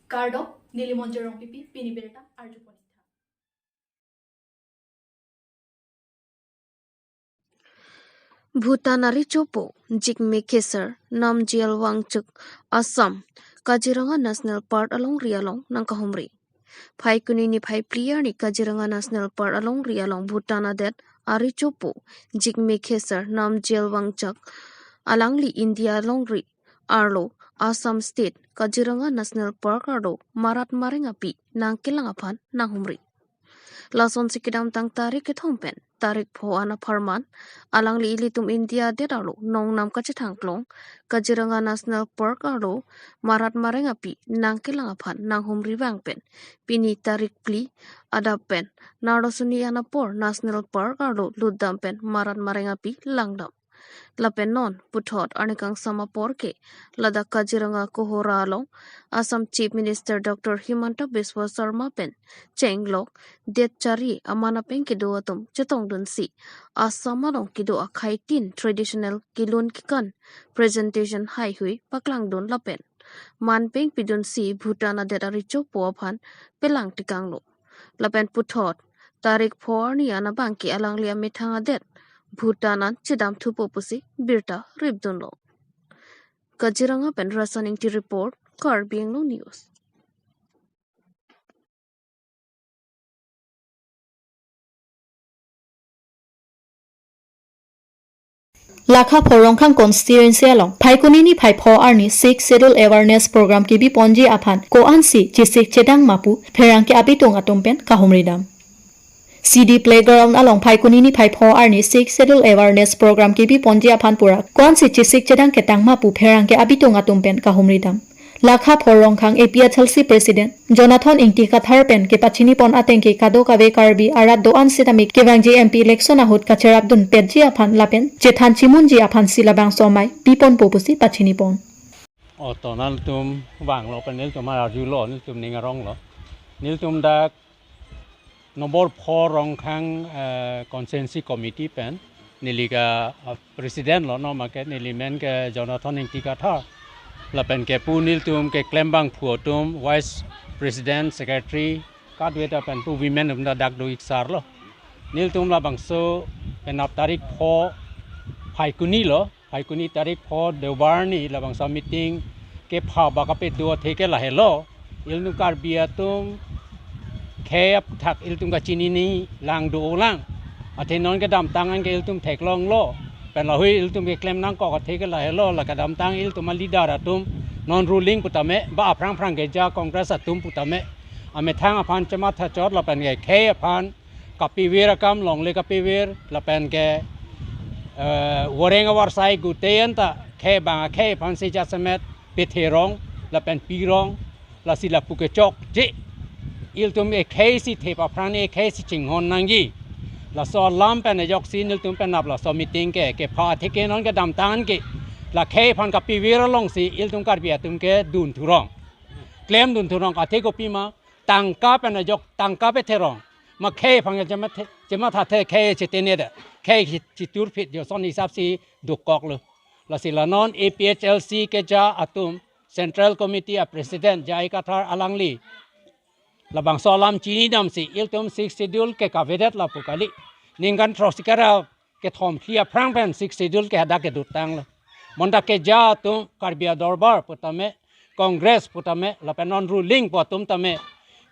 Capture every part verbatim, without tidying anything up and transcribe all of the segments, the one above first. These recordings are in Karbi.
Kardom, neli Monjir Rongpipi, pini birta arjupon-ik tha. Bhutan arichopo Jigme Khesar Namgyel Wangchuk Assam Kaziranga National Park alongri along nangkahumri. Phaikuni niphai phli arni Kaziranga National Park alongri along Bhutan adet arichopo Jigme Khesar Namgyel Wangchuk alangli India alongri arlo Assam State Kaziranga National Park arlo marat mareng api nangkelang aphan nanghumri. Lasonsi kedamtang tarik kethom pen tarik pho an apharman alangli ilitum India adet arlo nongnam kachethangklong Kaziranga National Park arlo marat mareng api nangkelang aphan nanghumri vang pen pini tarik phli adap pen narosuni an apor National Park arlo lutdam pen marat mareng api langdam. Lapen non puthot arni kangsam apor ke ladak Kaziranga Kohora along Assam Chief Minister Doctor Himanta Biswa Sarma pen chenglok det chari aman apeng kedo atum chetongdunsi Assam along kedo akhai tin traditional kelun kekan presentation haihui paklangdun lapen manpeng pidunsi Bhutan adet arichopo aphan pelang tekanglo. Lapen puthot tarik pho arni an abangke alangli amethang adet Bhutan an chedamthupo pusi birta ripdunlo. Kaziranga pen Rasan Ingti report, Karbi Anglong News. Lakha pho Rongkhang constituency along Phaikuni niphai pho arni Sixth Schedule Awareness Program kebiponji aphan ko-ansi chesik chedang ma pu pherangke abitung atum pen kahumridam. C D Playground along Phaikuni niphai pho arni Sixth Schedule Awareness Program kebiponji aphan pura ko-ansi chesik chedang ketang ma pu pherangke abitung atum pen kahumridam. Lakha pho Rongkhang A P H L C President Jonathan Ingti Kathar pen kepachinipon ateng ke kadokave Karbi arat do-an sitame kevangji M P election ahut kacherapdunpetji aphan lapen chethan chimunji aphansi labangso amei piponpo pusi pachinipon. O to nangtum vanglo pen nelitum arjulo, nelitum ning aronglo. Nelitum dak nombor pho Rongkhang, eh, Constituency Committee pen neli ke, eh, President lo, non ma ke neli men ke Jonathan Ingti Kathar. Lapen ke pu nelitum keklem abangphu atum, Vice President, Secretary, kadokave ta pen pu women atum ta dak do-ik sar lo. Nelitum labangso penap tarik pho Phaikuni lo, Phaikuni tarik pho Deobar arni labangso meeting kepha ba kapedo athe ke lahelo. Ilitum Karbi atum khei aphuthak ilitum kachinine lang do-olang. Athe non kedamtang an ke ilitum theklonglo. Pen lahui ilitum keklem nangkok athe ke lahelo, la kedamtang ilitum a-leader atum non ruling putame ba aphrang phrang keja Congress atum putame amethang aphan chematha chot lapen ke khei aphan kapivir akam, longle kapivir, lapen ke, eh, voreng avarsai gute anta khei abang akhei aphansi jasemet petherong lapen pirong, lasi lapu kechokche. Ilitum ekhei si thep aphrang ne ekhei si chinghon nangji. Laso alam pen ajoksi nelitum penap laso meeting ke, kepha athe ke non kedamtang ke la khei aphan kapivir alongsi ilitum Karbi atum kedun thurong, klemdun thurong. Athe kopima tangka pen ajok tangka petherong. Ma khei aphan chemathe, chemathathe khei chetene da. Khei chi-, chiturphit jo son hisap si dokoklo. Lasi la non A P H L C keja atum Central Committee a-President J I Kathar alangli labangso alam chinidamsi ilitum Sixth Schedule ke kavedet lapu kali. Ningkan throksi kara kethom phli aphrang pen Sixth Schedule ke hadak kedotanglo. Bonta keja atum Karbi Adorbar putame, Congress putame, lapen non ruling pu atum tame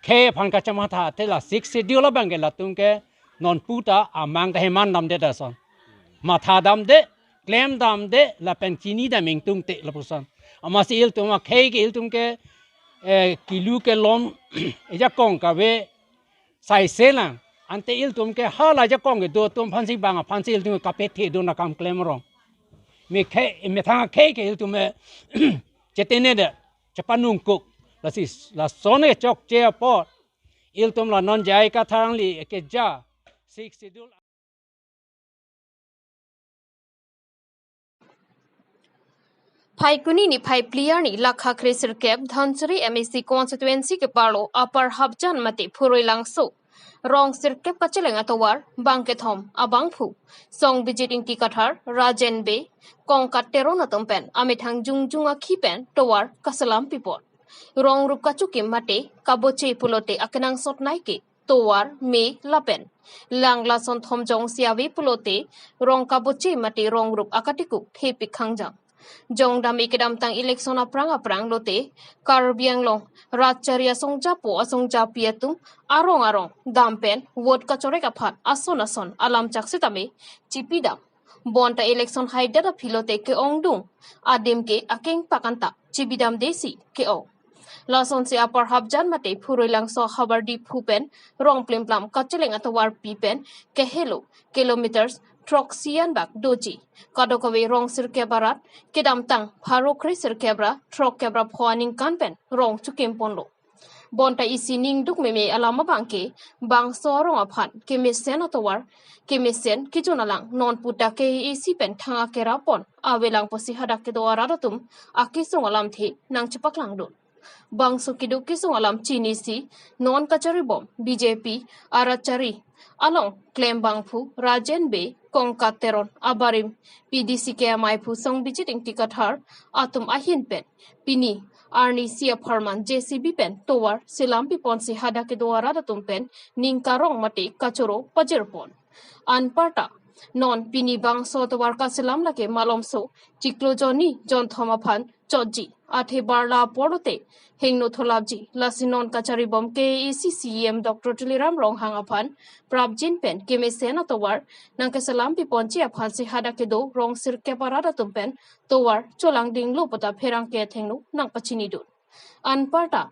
khei aphan kachematha athe la Sixth Schedule abang ke latum ke non puta amang ta heman damde da son. Matha damde, klem damde, lapen chinidam ingtungte lapuson. Amatsi ilitum akhei ke ilitum ke, eh, kilu kelom ejakong kave saise lang. Ante ilitum ke hala jakong kedo atum aphansi bang aphansi ilitum kapethedun akam klem rong. Me khei, methang akhei ke ilitum, eh, chetene da, chepanungkuk. Lasi, lason kechokche apot ilitum la non J I Kathar alangli keja Sixth Schedule. Phaikuni niphai phli arni lakha kre sirkep Dhansiri M A C constituency keparlo Upper Hapjan mate Phurui Langso rong sirkep kacheleng atovar bang kethom abangphu Songbijit Ingti Kathar, Rajen Bey, Kongkat Teron atum pen amethang jongjung akhi pen tovar kaselam pipon. Rong rup kachokim mate kaboche pulote akenangsot nai ke tovar, me lapen lang lason thom jongsi ave pulote rong kaboche mate rong rup akatikuk thepik khangjang. Jongdam kedamtang election aphrang aphrang lote Karbi Anglong rat chari asongjapo asongjapi atum arong arong dam pen vote kachorek aphan ason ason alam chak sitame chipidam. Bonta election haidet aphi lote ke-ongdung adim ke akengpak anta chibidam desi ke-ong. Lasonsi Upper Hapjan mate Phurui Langso havar Diphu pen Rongplimplam kacheleng atovarpi pen kehelo kilometers throksi anbak doji. Kadokave rong sirkep arat, kedamtang pharo kre sirkep ra throkkep ra pho aningkan pen rong chokim ponlo. Bonta isi ningduk meme alam abang ke bangso arong aphan kemesen atovar, kemesen kejun alang non puta K A A C pen thang akerap pon avelang pusi hadak kedo arat atum akesung alamthe nangchepaklangdun. Bangso keduk kesung alam chinisi non kacharibom B J P arat chari along klembangphu Rajen Bey, Kongkat Teron abarim P D C K M I phu Songbijit Ingti Kathar atum ahin pen pini arnisi apharman J C B pen tovar selam piponsi hadak kedo arat atum pen ning karong mate kachoro pajirpon. Anparta non pini bangso tovar kaselam lake malomso chiklo jonni jonthom aphan chotji. Athe barla apotlote hingno tholapji. Lasi non kacharibom K A A C C E M Doctor Tuliram Ronghang aphan prapjin pen kemesen atovar nangkeselam piponji aphansi hadak kedo rong sirkep arat atum pen tovar cholangdinglo puta pherangke athengno nangpachinidun. Anparta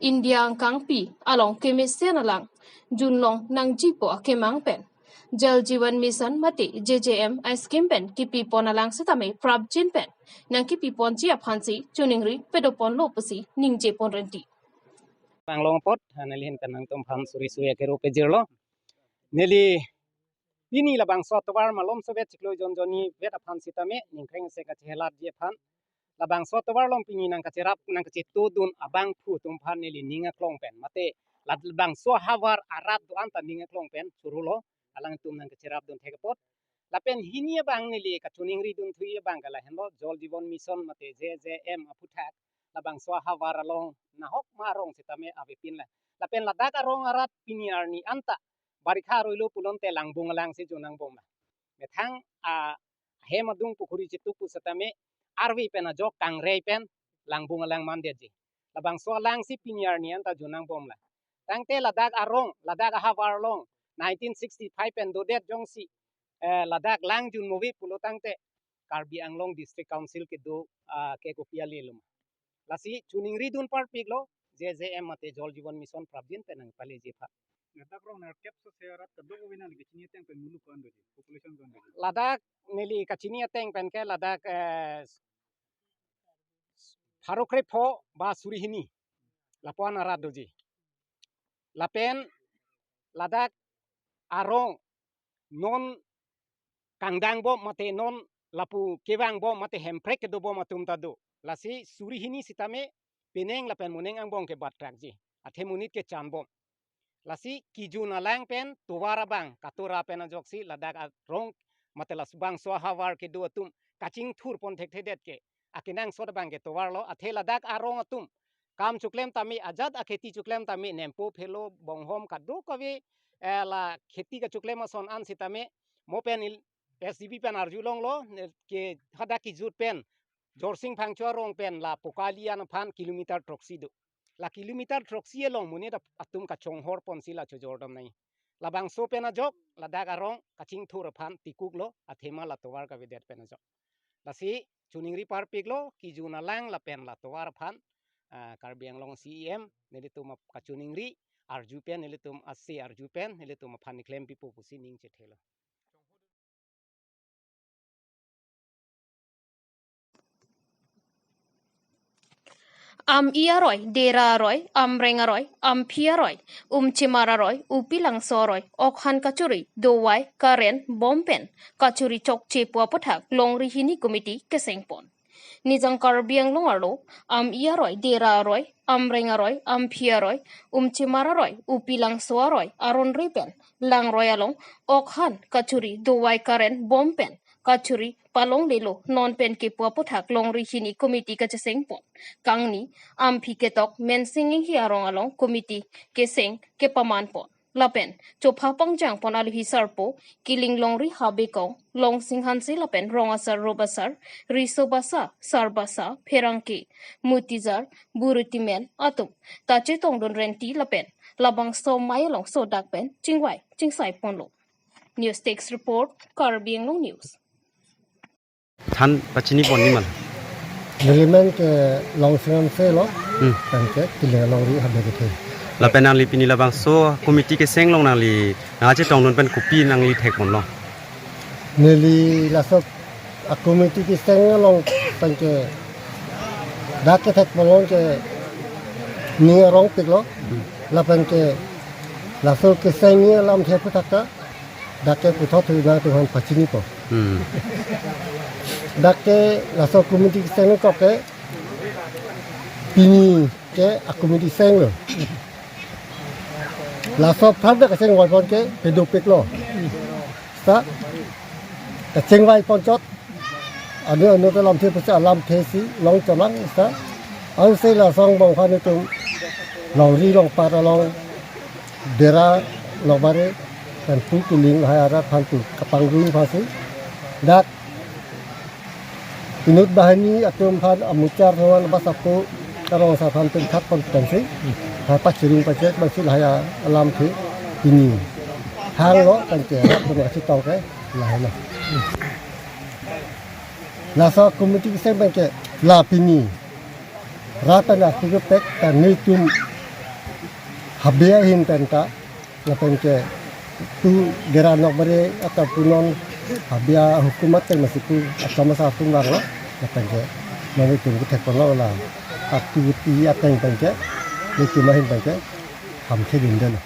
India angkangpi along kemesen alang junlong nangjipo akemang pen Jal Jeevan Mission mate J J M a-scheme pen kipipon alang sitame prapjin pen nangkipiponji aphansi choningri pedoponlo pusi ningje ponrenti. Anglong apot, neli ahin pen nangtumphan suri suri akero pejirlo. Neli pini labangso atovar malomso vet chiklo jon jonni vet aphan sitame ningkreng se kachehelatji aphan labangso atovar along pini nangkacherap nangkachetodun abangphu atumphan neli ning aklong pen mate labangso ahavar arat do-an ta ning aklong pen chorolo, alangtum nangkacherapdun thek apot. Lapen hini abang neli kachoningridun thuji abang ke lahenlo, Jal Jeevan Mission mate J J M aphuthak labangso ahavar along nahok ma arong sitame avepin la. Lapen ladak arong arat pini arni anta barikha aroilo pulote langbung alangsi jonangbom la. Methang ahem adung pukhuri chituk pu sitame arve pen ajok kangre pen langbung alang mandetji. Labangso alangsi pini arni anta jonangbom la. Tangte ladak arong, ladak ahavar along nineteen sixty-five pen dodet jongsi eh, ladak lang junmovi pulo tangte Karbi Anglong District Council kedo, ah, ke kopi ale lo ma. Lasi choningridun parpiklo, J J M mate Jal Jeevan Mission prapjin pen nangpaleji aphan. Ladak arong nerkep so se arat kadokave nangli kachini ateng pen muluk ko-an doji, population ko-an doji. Ladak neli kachini ateng pen ke ladak, eh, pharo kre pho ba suri hini lapu-an arat doji. Lapen ladak arong non kangdangbom mate non lapu kevangbom mate hemprek kedobom atum ta do. Lasi suri hini sitame penang lapen monang angbong ke battrakji. Athe monit ke chanbom. Lasi kejun alang pen tovar abang katora pen ajoksi ladak arong mate labangso ahavar kedo atum kachingthurpon thekthedet ke akenangsot abang ke tovarlo. Athe ladak arong atum kam choklem tame, ajat akheti choklem tame, nempo phelo bonghom kadokave, eh, la kheti kachoklem ason an sitame mo pen il-, S D B pen arjulonglo, ne ke hadak kejut pen Jorsing Phangcho arong pen la Pokali an aphan kilometer throksi do. La kilometer throksi along monit ap-, atum kachonghorponsi la chojordam nai. Labangso pen ajok ladak arong kachingthur aphan tikuklo, athema la tovar kavedet pen ajok. Lasi choningri parpiklo, kejun alang lapen la tovar aphan, ah, Karbi Anglong C E M nelitum ap-, kachoningri arju pen, nelitum ase arju pen, nelitum aphan niklem pipo pusi ning chethelo. Am-i aroi, dera aroi, amreng aroi, amphi aroi, umchimar aroi, upilangso aroi, okhan kachuri, dovai, karen, bom pen kachuri chokche pu aputhak Longri Hini Committee kesengpon. Nijang Karbi Anglong arlo, am-i aroi, dera aroi, amreng aroi, amphi aroi, umchimar aroi, upilangso aroi aronre pen langroi along okhan kachuri, dovai, karen, bom pen kachuri palonglelo, non pen kepu aputhak longri hini committee kacheseng pon. Kangni, Amphi ketok Mensing Inghi arong along committee keseng kepaman pon. Lapen chopha pangjang pon aluhi sarpo, Kiling Longri Habe Kong, Longsing Hanse lapen Rong Asar, Rop Asar, Riso Basa, Sar Basa, Pherangke, Mutizar, Burutimen atum ta chetongdun renti lapen labangso amei along sodak pen chingvai chingsai ponlo. News Desk Report, Karbi Anglong News. Than pachini pon nimal. Nelimen ke Longsing Hanse lo, Hmm. Pen ke Kiling Longri Habe kethe. Lapen nangli pini labangso committee keseng along nangli nangchetongdun pen kopi nangli thek ponlo? Neli laso a committee keseng along pen ke dak kethek ponlo ke ning arongpiklo. Hmm. Lapen ke laso keseng ni alamthe aputhak ta dak ke puthot thu nangtumphan pachini po. Hmm. Dak ke laso committee keseng kok ke pini ke a committee senglo. Laso aphan dak keseng wai pon ke pedopiklo. Sa kachingvai pon chot. Anu anu ta lamthe pusi alamthe si long cholang sa. Ansi lason bong phan itum longri longpat along Dera Nokbare pen pu Kiling lahai arat aphan tu kapangrum aphansi dak inut banghini atum aphan amuchar thongan bas apo karong sa aphan pen khat pon pensi ha pachiring pachek bangsi lahai alamthe pini hanglo pen ke rat pen kachetong ke lahai lo. Laso committee keseng pen ke la pini rat pen aku kepek ta netum Habe ahin pen ta lapen ke tu Dera Nokbare ata punon Habe ahukum ateng masi tu akam asa atum vanglo lapen ke non itum kethek ponlo la atu ti ateng pen ke netum ahin pen ke hamkhe dindelo.